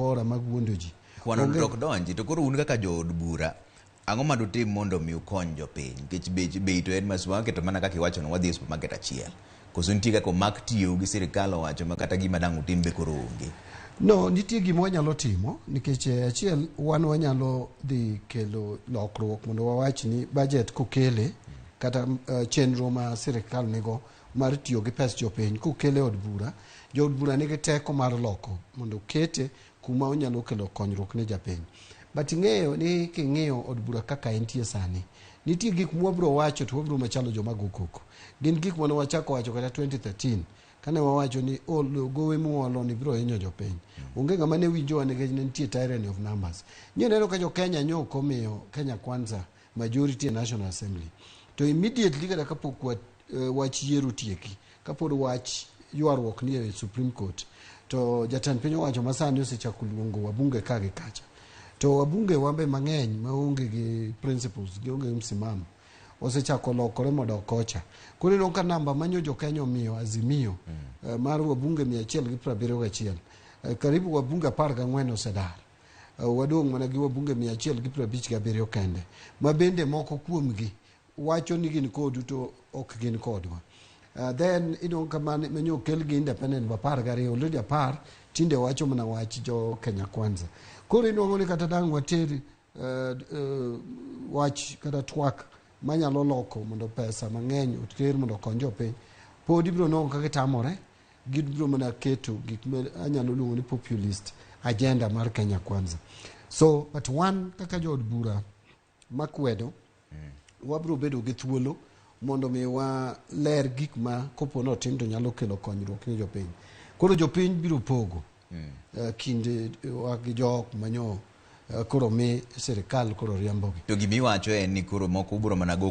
ukora mag wuondo ji. Kwano Onge- to ok donji to koro un kaka jood bura, ang'o ma dutim mondo mi ukony jopiny? Nikech bech bei to en ma supermarket, to mana kaka iwacho no, wadhi e supermarket achiel. Koso nitie kaka omak tiyou gi sirikal owacho ma kata gima dang' utim be koro onge? No, nitie gima wanyalo timo nikech achiel, wan wanyalo dhi kelo lokruok mondo wawach ni budget kokele kata chenro ma sirikal nigo mar tiyo gi pes jopiny kokele e od bura, jood bura nigi teko mar loko mondo okete kuma onyalo kelo konyruok ne japiny. But ing'eyo ni king'iyo od bura kaka entie sani, nitie gik mwabiro wacho to wabiro machalo joma go koko. Gin gik mane wachako wacho kata 2013 kane wawacho ni olo gowi muolo ni biro hinyo jopiny. Onge ng'ama ne winjowa nikech ne nitie tyranny of numbers. Nyo neno ka jo Kenya nyo ok omiyo Kenya Kwanza majority e National Assembly. To immediately kata kapok wach yiero tieki, kapod wach ywaruok ni e Supreme Court, to jatend piny owacho masani osechako luongo wabunge ka gi kacha. To wabunge wambe mang'eny maonge gi principles, gionge gi msimamo, osechako lokore modok kocha. Koro ineno ka namba manyo jo Kenya omiyo Azimio mar wabunge 171, karibu wabunge 14 osedar. Wadong' mana gi wabunge 157 kende, ma bende moko kuomgi wacho ni gin kodu to ok gin kodwa. Then ineno ka manyo okel gi independent 12, already 10 tinde wacho mana wach jo Kenya Kwanza. Koro inwang'o ni kata dang' water wach kata twak manyalo loko mondo pesa mang'eny oter mondo okony jopiny, pod ibiro nwang'o ka gitamore, gibiro mana keto gik ma anyalo luongo ni populist agenda mar Kenya Kwanza. So, but one kaka jood bura makwedo, wabiro bedo gi thuolo mondo mi waler gik ma kopo ni otim to nyalo kelo konyruok ne jopiny. Koro jopiny biro pogo kind wa gi jok manyo koro mi sirikal koro riembogi. To gimiwacho en ni koro moko ubiro mana go